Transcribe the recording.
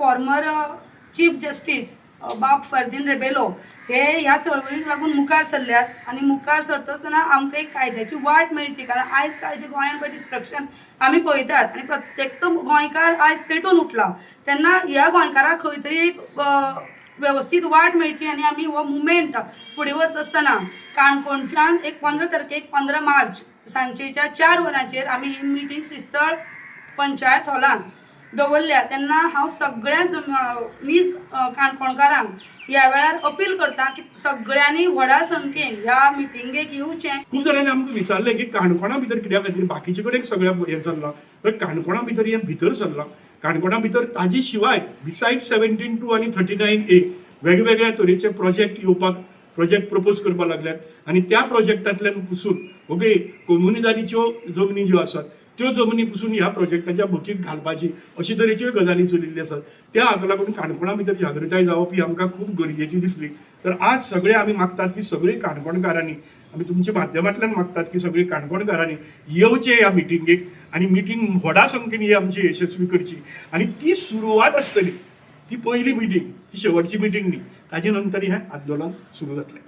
Former chief justice बाब फर्दीन रेबेलो हे ह्या चळवळीक लागून मुखार सरल्यात आनी मुखार सरता आसतना आमकां एक कायद्याची वाट मेळची, कारण आयज काल जे गोंयांत पळय डिस्ट्रक्शन आमी पळयतात आनी प्रत्येक गोंयकार आयज पेटून उठला, तेन्ना ह्या गोंयकाराक खंय तरी एक वेवस्थीत वाट मेळची. आनी आमी हो मुवमेंट फुडें व्हरता आसतना काणकोणच्यान एक 15 तारखेक, 15 मार्च, सांजेच्या 4 वरांचेर आमी ही मिटींग श्रीस्थळ पंचायत हॉलान दवरल्या. तेन्ना हांव सगळ्या नीज काणकोणकारांक ह्या वेळार अपील करता की सगळ्यांनी व्हडा संख्येन ह्या मिटिंगेक येवचें. खूब जाणांनी आमकां विचारलें की काणकोणा भितर कित्या खातीर, बाकीचे कडेन सगळें हें चल्लां तर काणकोणा भितर हें भितर सरलां? काणकोणा भितर ताजी शिवाय, बिसायड 17(2) आनी 39A, वेगवेगळ्या तरेचे प्रोजेक्ट येवपाक, प्रोजेक्ट प्रपोज करपाक लागल्यात आनी त्या प्रोजेक्टांतल्यान पसून, ओके, कोमुनिदारीच्यो जमनी ज्यो आसात त्यो जमनी पसून ह्या प्रोजेक्टाच्या भकीक घालपाची अशे तरेच्यो गजाली चलिल्ल्यो आसात. त्या हाका लागून काणकोणा भितर जागृताय जावप ही आमकां खूब गरजेची दिसली. तर आज सगळे आमी मागतात की सगळे काणकोणकारांनी, आमी तुमच्या माध्यमांतल्यान मागतात की सगळे काणकोणकारांनी येवचे ह्या मिटिंगेक आनी मिटींग व्हडा संख्येन ही आमची यशस्वी करची. आनी ती सुरवात आसतली, ती पयली मिटींग, ती शेवटची मिटींग न्ही. ताजे नंतर हें आंदोलन सुरू जातलें.